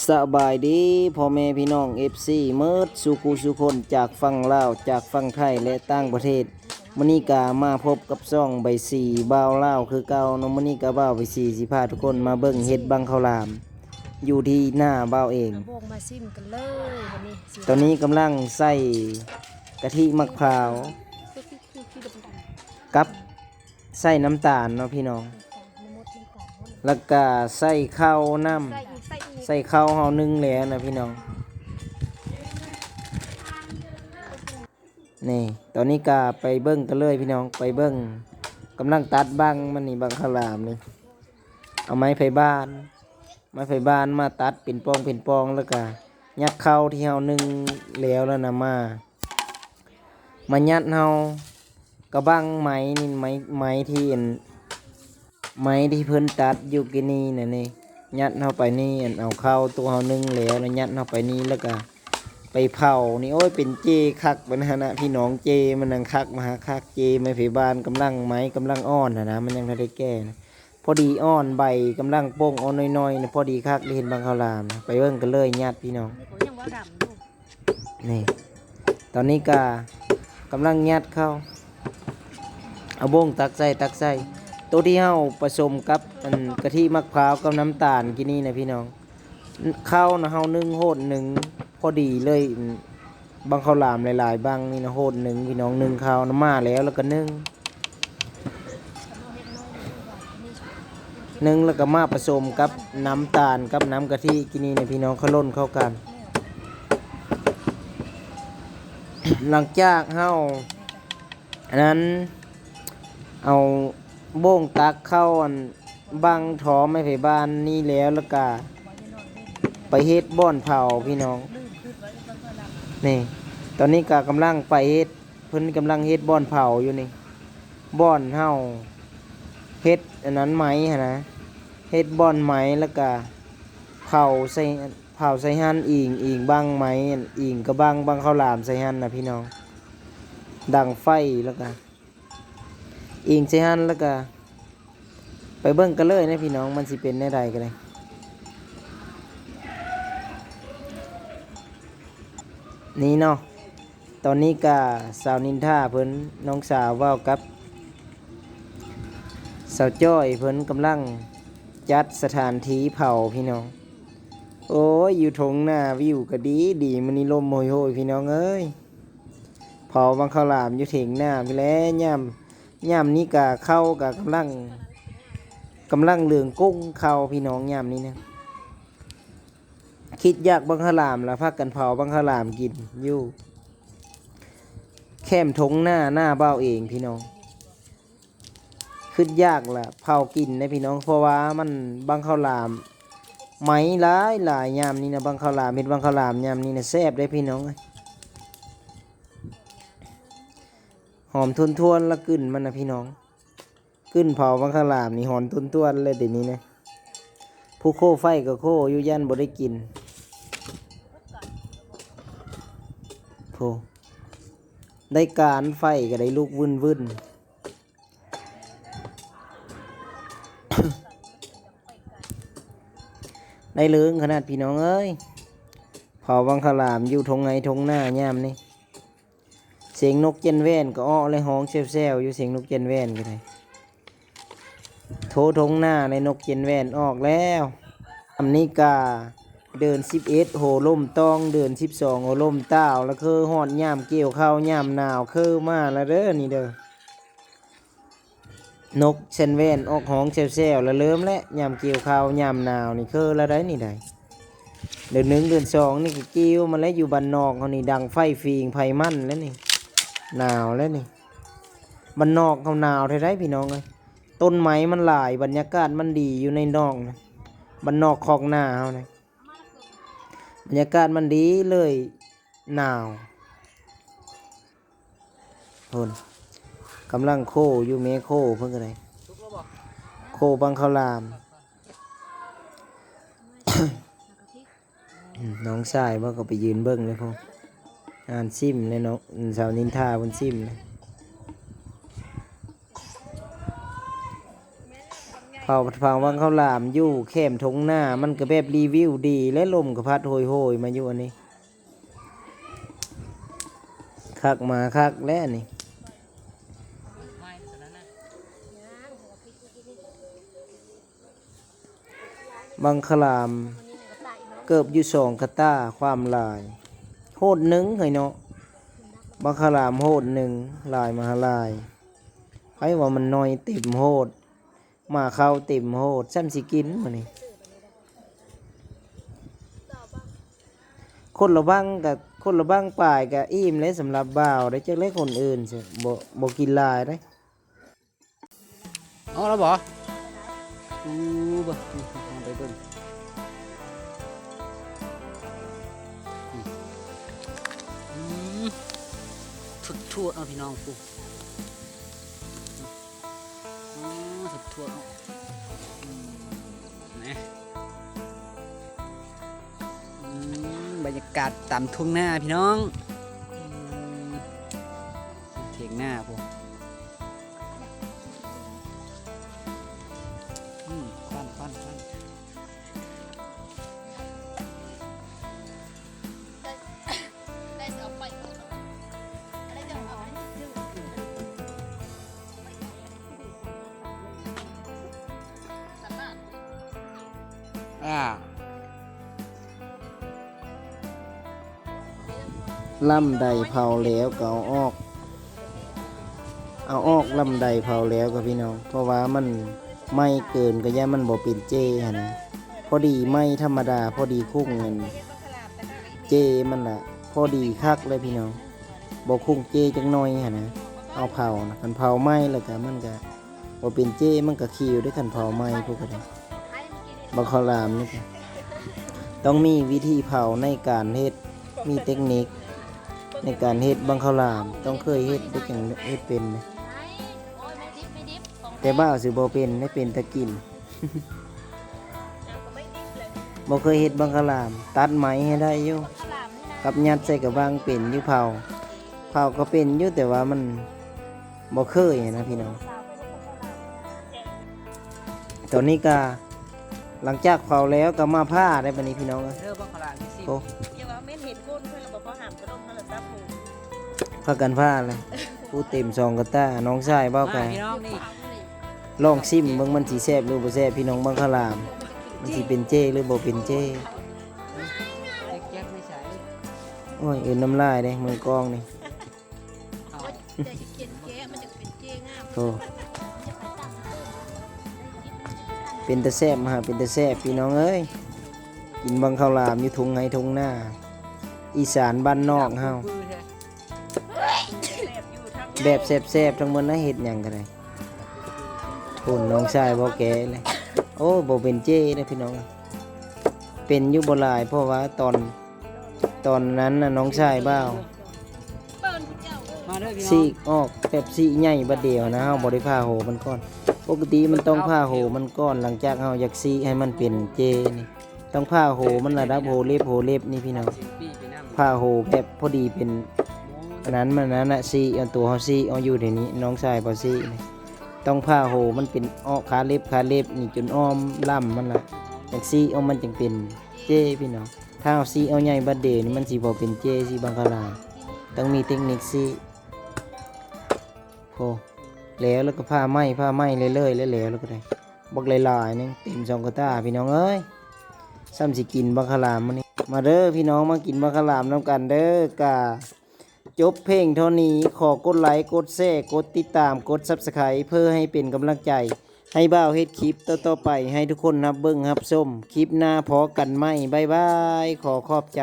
ສະບາຍດີພໍ່ແມ່ພີ່ນ້ອງ ເອັຟຊີ ເໝິດສູ່ຄູ່ສູ່ຄົນ ຈາກຝັ່ງລາວ ຈາກຝັ່ງໄທ ແລະ ຕ່າງປະເທດ. ມື້ນີ້ກະມາພົບກັບຊ່ອງໃບສີ ບ່າວລາວຄືເກົ່າເນາະ. ມື້ນີ້ກະບ່າວໃບສີຊິພາທຸກຄົນມາເບິ່ງເຫັດບັງເຂົ້າຫຼາມ ຢູ່ທີ່ນາບ່າວເອງ. ເອົາໂບກມາຊິມກັນເລີຍບັດນີ້. ຕອນນີ້ກຳລັງໃສ່ກະທິໝາກພ້າວ ກັບໃສ່ນ້ຳຕານເນາະພີ່ນ້ອງ ແລ້ວກະໃສ່ເຂົ້ານຳ ໃສ່ເຂົ້າເຮົາໜຶ້ງແລ້ວນະພີ່ນ້ອງ. ນີ້ ຕອນນີ້ກະໄປເບິ່ງກັນເລີຍພີ່ນ້ອງ ໄປເບິ່ງ. ກຳລັງຕັດບັງມັນນີ້ ບັງເຂົ້າຫຼາມນີ້ ເອົາໄມ້ໄຜ່ບ້ານ ໄມ້ໄຜ່ບ້ານມາຕັດເປັນປ່ອງເປັນປ່ອງ ແລ້ວກະຍັດເຂົ້າທີ່ເຮົາໜຶ້ງແລ້ວນັ້ນນະ ມາ ມາຍັດເຮົາກະບັງໄມ້ນີ້ ໄມ້ ໄມ້ທີ່ອັນ ໄມ້ທີ່ເພິ່ນຕັດຢູ່ກີ້ນີ້ນະນີ້ ຍັດເຮົາໄປນີ້ ອັນເອົາເຂົ້າໂຕເຮົາໜຶ້ງແລ້ວນະ ຍັດເຮົາໄປນີ້ ແລ້ວກະໄປເຜົານີ້. ໂອ້ຍ ເປັນເຈຄັກປານຫັ້ນນະພີ່ນ້ອງ ເຈມັນນະຄັກ ມະຫາຄັກ ເຈໄມ້ໄຜ່ບ້ານ ກຳລັງ ໄມ້ກຳລັງອ່ອນຫັ້ນນະ ມັນຍັງບໍ່ທັນໄດ້ແກ່ນະ ພໍດີອ່ອນ ໃບກຳລັງປົ່ງອ່ອນນ້ອຍໆນະ ພໍດີຄັກ ໄດ້ເຫັນບັງເຂົ້າຫຼາມນະ. ໄປເບິ່ງກັນເລີຍ ຍັດພີ່ນ້ອງ. ນີ້ ຕອນນີ້ກະກຳລັງຍັດເຂົ້າ ເອົາໂບງຕັກໃສ່ ຕັກໃສ່ ໂຕທີ່ເຮົາປະສົມກັບອັນກະທິໝາກພ້າວກັບນ້ຳຕານກີ້ນີ້ນະພີ່ນ້ອງ. ເຂົ້ານະເຮົາໜຶ້ງໂຫດໜຶ່ງ ພໍດີເລີຍ ບັງເຂົ້າຫຼາມຫຼາຍໆບັງນີ້ນະ ໂຫດໜຶ່ງພີ່ນ້ອງ ໜຶ້ງເຂົ້ານະ ມາແລ້ວ ແລ້ວກະໜຶ້ງ ໜຶ້ງ ແລ້ວກະມາປະສົມກັບນ້ຳຕານກັບນ້ຳກະທິກີ້ນີ້ນະພີ່ນ້ອງ ເຂົ້າລົນເຂົ້າກັນ. ຫຼັງຈາກເຮົາ ອັນນັ້ນ ເອົາໂບງຕັກເຂົ້າອັນບັງທໍ່ໄມ້ໄຜ່ບ້ານນີ້ແລ້ວ ແລ້ວກະໄປເຮັດບ່ອນເຜົາພີ່ນ້ອງ. ນີ້ ຕອນນີ້ກະກຳລັງໄປເຮັດ ເພິ່ນກຳລັງເຮັດບ່ອນເຜົາຢູ່ນີ້ ບ່ອນເຮົາເຮັດອັນນັ້ນໄມ້ຫັ້ນນະ ເຮັດບ່ອນໄມ້ ແລ້ວກະເຜົາໃສ່ ເຜົາໃສ່ຫັ້ນ ອີງ ອີງບັງໄມ້ ອີງກະບັງ ບັງເຂົ້າຫຼາມໃສ່ຫັ້ນນະພີ່ນ້ອງ ດັງໄຟ ແລ້ວກະອີງໃສ່ຫັ້ນ ແລ້ວກະໄປເບິ່ງກັນເລີຍນະພີ່ນ້ອງ ມັນຊິເປັນແນວໃດກະໄດ້. ນີ້ເນາະ ຕອນນີ້ກະສາວນິນທາເພິ່ນ ນ້ອງສາວເວົ້າກັບສາວຈ້ອຍເພິ່ນກຳລັງຈັດສະຖານທີ່ເຜົາພີ່ນ້ອງ. ໂອ້ຍ ຢູ່ທົ່ງນາ ວິວກະດີດີ ມື້ນີ້ລົມໂຫຍໆພີ່ນ້ອງເອີຍ. ເຜົາບັງເຂົ້າຫຼາມຢູ່ຖຽງນາພີ້ແຫຼະ. ຍາມ ຍາມນີ້ກະເຂົ້າກະກຳລັງ ກຳລັງເຫຼືອງກຸ້ງເຂົ້າພີ່ນ້ອງ ຍາມນີ້ນະ. ຄິດຢາກບັງເຂົ້າຫຼາມລະພາກັນເຜົາບັງເຂົ້າຫຼາມກິນຢູ່ແຄມທົ່ງນາ ນາບ່າວເອງພີ່ນ້ອງ. ຄິດຢາກລະເຜົາກິນເດ້ພີ່ນ້ອງ ເພາະວ່າມັນບັງເຂົ້າຫຼາມໄໝ້ຫຼາຍໆ ຍາມນີ້ນະ ບັງເຂົ້າຫຼາມ ເຮັດບັງເຂົ້າຫຼາມຍາມນີ້ນະ ແຊບເດ້ພີ່ນ້ອງເອີຍ. ຫອມທວນໆລະກິ່ນມັນນະພີ່ນ້ອງ. ກິ່ນເຜົາບັງເຂົ້າຫຼາມນີ້ຫອມທວນໆເລີຍເດນີ້ນະ. ຜູ້ໂຄໄຟກະໂຄຢູ່ ຢ້ານບໍ່ໄດ້ກິນ. ໂພ ໄດ້ການໄຟກະໄດ້ລຸກວຶ່ນໆ. ໄດ້ເລີງຂະໜາດພີ່ນ້ອງເອີຍ. ເຜົາບັງເຂົ້າຫຼາມຢູ່ທົ່ງໄຮ່ທົ່ງນາຍາມນີ້. ສຽງນົກເຈັນແວ່ນກະອອກແລະ ຮ້ອງແຊວໆຢູ່ ສຽງນົກເຈັນແວ່ນກະໄດ້. ໂທ ທົ່ງນາແລະ ນົກເຈັນແວ່ນອອກແລ້ວ. ອຳນີ້ກະເດືອນສິບເອັດໂຫລົມຕ້ອງ ເດືອນສິບສອງໂຫລົມຕ່າວ ລະຄືຮອດຍາມກ່ຽວເຂົ້າຍາມໜາວ ຄືມາລະເດີນີ້ເດີ. ນົກເຊັ່ນແວ່ນອອກຮ້ອງແຊວໆ ລະເລີ່ມແລ້ວ ຍາມກ່ຽວເຂົ້າຍາມໜາວນີ້ ຄືລະໄດ໋ນີ້ໄດ໋. ເດືອນໜຶ່ງເດືອນສອງນີ້ກະກ່ຽວມາແລ້ວ ຢູ່ບ້ານນອກເຮົານີ້ ດັງໄຟຝີງໄຟມັນແລ້ວນີ້ ໜາວແລ້ວນີ້. ບ້ານນອກເຮົາໜາວແທ້ໃດ໋ພີ່ນ້ອງເອີຍ. ຕົ້ນໄມ້ມັນຫຼາຍ ບັນຍາກາດມັນດີຢູ່ໃນນອກນະ ບ້ານນອກຄອກນາເຮົານະ ບັນຍາກາດມັນດີເລີຍ ໜາວ. ພຸ້ນ ກຳລັງໂຄຢູ່ ແມ່ໂຄເພິ່ນກະໄດ້ ໂຄບັງເຂົ້າຫຼາມ. ນ້ອງຊາຍບໍ່ ກະໄປຢືນເບິ່ງເລີຍພຸ້ນ ອ່ານຊິມແລ້ວເນາະ ສາວນິນທາເພິ່ນຊິມແລ້ວ. ເຜ ເຜົາ ເຜົາບັງເຂົ້າຫຼາມຢູ່ແຄມທົ່ງນາ ມັນກໍແບບຣີວິວດີ ແລະລົມກໍພັດໂຫຍໆມາຢູ່ອັນນີ້ ຄັກມາຄັກແລ້ວນີ້. ບັງຄະຫຼາມເກີບຢູ່ສອງກະຕ່າ ຄວາມຫຼາຍໂຮດໜຶ່ງເຮີ້ຍເນາະ. ບັງຄະຫຼາມໂຮດໜຶ່ງ ຫຼາຍມະຫາຫຼາຍ. ໃຜວ່າມັນໜ້ອຍ ເຕັມໂຮດ ໝາເຂົ້າເຕັມໂຮດ ສ່ຳຊິກິນມື້ນີ້. ຄົນລະບັງກະ ຄົນລະບັງປາຍກະອີ່ມແລ້ວສຳລັບບ່າວເດ້. ຈັກແລະຄົນອື່ນ ບໍ່ ບໍ່ກິນຫຼາຍເດ້. ເອົາແລ້ວບໍ່? ອູ ເບິ່ງ ເອົາໄປເບິ່ງ. ອືມ ອືມ ທຸດໆເນາະພີ່ນ້ອງ ພຸ້ນ ອໍ ທຸດໆເນາະ. ອືມ ນະ ອືມ ບັນຍາກາດຕາມທົ່ງນາພີ່ນ້ອງ. ອືມ ຖຽງນາພຸ້ນ. ອືມ ຄວັນ ຄວັນ ຄວັນ. ອ່າ ລຳໃດເຜົາແລ້ວກໍເອົາອອກ ເອົາອອກລຳໃດເຜົາແລ້ວກໍພີ່ນ້ອງ ເພາະວ່າມັນໄໝ້ເກີນ ກໍຢ້ານມັນບໍ່ເປັນເຈ້ຫັ້ນນະ. ພໍດີໄໝ້ທຳມະດາ ພໍດີຄຸ້ງຫັ້ນ ເຈ້ມັນລະພໍດີຄັກເລີຍພີ່ນ້ອງ ບໍ່ຄຸ້ງເຈ້ຈັກໜ້ອຍຫັ້ນນະ. ເອົາເຜົານະ ຄັນເຜົາໄໝ້ແລ້ວກະມັນກະບໍ່ເປັນເຈ້ ມັນກະຂິວເດ້ ຄັນເຜົາໄໝ້ພຸ້ນກະໄດ້. ບັງເຂົ້າຫຼາມນີ້ກະຕ້ອງມີວິທີເຜົາໃນການເຮັດ ມີເຕັກນິກໃນການເຮັດບັງເຂົ້າຫຼາມ ຕ້ອງເຄີຍເຮັດເດ້ ຈັ່ງເຮັດເປັນ. ແຕ່ບ່າວຊິບໍ່ເປັນ ໄດ້ເປັນແຕ່ກິນ. ບໍ່ເຄີຍເຮັດບັງຄະຫຼາມ ຕັດໄມ້ໃຫ້ໄດ້ຢູ່ ກັບຍັດໃສ່ກະບັງເປັນຢູ່ ເຜົາ ເຜົາກໍເປັນຢູ່ ແຕ່ວ່າມັນບໍ່ເຄີຍນະພີ່ນ້ອງ. ຕອນນີ້ກະ ຫຼັງຈາກເຜົາແລ້ວກໍມາຜ່າໄດ້ບັດນີ້ພີ່ນ້ອງເອີຍ. ເດີບັງຄະຫຼາມນີ້ຊິ ໂອ້ ຢ່າວ່າແມ່ນເຫັນຄົນເພິ່ນລະບໍ່ພໍຫາມກະດົມໂທລະສັບໂຫ ພາກັນຜ່າແຫຼະ. ຜູ້ເຕັມສອງກະຕ່າ ນ້ອງຊາຍເວົ້າກະ ມາພີ່ນ້ອງນີ້ ລອງຊິມເບິ່ງ ມັນຊິແຊບຫຼືບໍ່ແຊບພີ່ນ້ອງ. ບັງຄະຫຼາມ ມັນຊິເປັນເຈ້ຫຼືບໍ່ເປັນເຈ້. ແກະໄປໃສ? ໂອ້ຍ ອື່ນນ້ຳລາຍເດ້ ມືກ້ອງນີ້. ໂອ້ ເປັນຕາແຊບ ມາຫາເປັນຕາແຊບພີ່ນ້ອງເອີຍ. ກິນບັງເຂົ້າຫຼາມຢູ່ທົ່ງໄຮ່ທົ່ງນາ ອີສານບ້ານນອກເຮົາ. ແບບແຊບໆທັງໝົດນະ ເຮັດຫຍັງກໍໄດ້. ໂອ້ ນ້ອງຊາຍບໍ່ແກະເລີຍ. ໂອ້ ບໍ່ເປັນເຈ້ເດ້ພີ່ນ້ອງ ເປັນຢູ່ບໍ່ຫຼາຍ ເພາະວ່າຕອນ ຕອນນັ້ນນະ ນ້ອງຊາຍບ່າວ ມາເດີພີ່ນ້ອງ ສີກອອກແບບສີກໃຫຍ່ບາດດຽວນະ ເຮົາບໍ່ໄດ້ຜ່າໂຫມັນກ່ອນ. ປົກກະຕິມັນຕ້ອງຜ່າໂຫມັນກ່ອນ ຫຼັງຈາກເຮົາຢາກສີກໃຫ້ມັນເປັນເຈ້ນີ້ ຕ້ອງຜ່າໂຫມັນລະດັບໂຫເລັບ ໂຫເລັບນີ້ພີ່ນ້ອງ. ຜ່າໂຫແບບພໍດີເປັນອັນນັ້ນມັນນັ້ນນະ ສີກເອົາ ໂຕເຮົາສີກເອົາຢູ່ດຽວນີ້ ນ້ອງຊາຍບໍ່ສີກນີ້ ຕ້ອງຜ່າໂຫມັນເປັນອອກຄາເລັບ ຄາເລັບນີ້ຈົນອ້ອມລຳມັນລະ ຈັ່ງສີກເອົາມັນຈັ່ງເປັນເຈ້ພີ່ນ້ອງ. ຖ້າເຮົາສີກເອົາໃຫຍ່ບາດດຽວນີ້ ມັນຊິບໍ່ເປັນເຈ້ ສີກບັງຄະຫຼາມ ຕ້ອງມີເຕັກນິກສີກ. ໂອ້ ແລ້ວ ແລ້ວກໍຜ່າໃໝ່ ຜ່າໃໝ່ເລື້ອຍໆ ແລ້ວ ແລ້ວກໍໄດ້ ບັກຫຼາຍໆໜຶ່ງ ເຕັມສອງກະຕ່າພີ່ນ້ອງເອີຍ. ສ່ຳຊິກິນບັກຂະຫຼາມມື້ນີ້ ມາເດີພີ່ນ້ອງ ມາກິນບັກຂະຫຼາມນຳກັນເດີ. ກະຈົບພຽງເທົ່ານີ້ ຂໍກົດໄລ ກົດແຊ ກົດຕິດຕາມ ກົດ Subscribe ເພື່ອໃຫ້ເປັນກຳລັງໃຈ ໃຫ້ບ່າວເຮັດຄລິບຕໍ່ໆໄປ ໃຫ້ທຸກຄົນຮັບເບິ່ງຮັບຊົມ. ຄລິບໜ້າພໍ້ກັນໃໝ່ ບາຍບາຍ ຂໍຂອບໃຈ.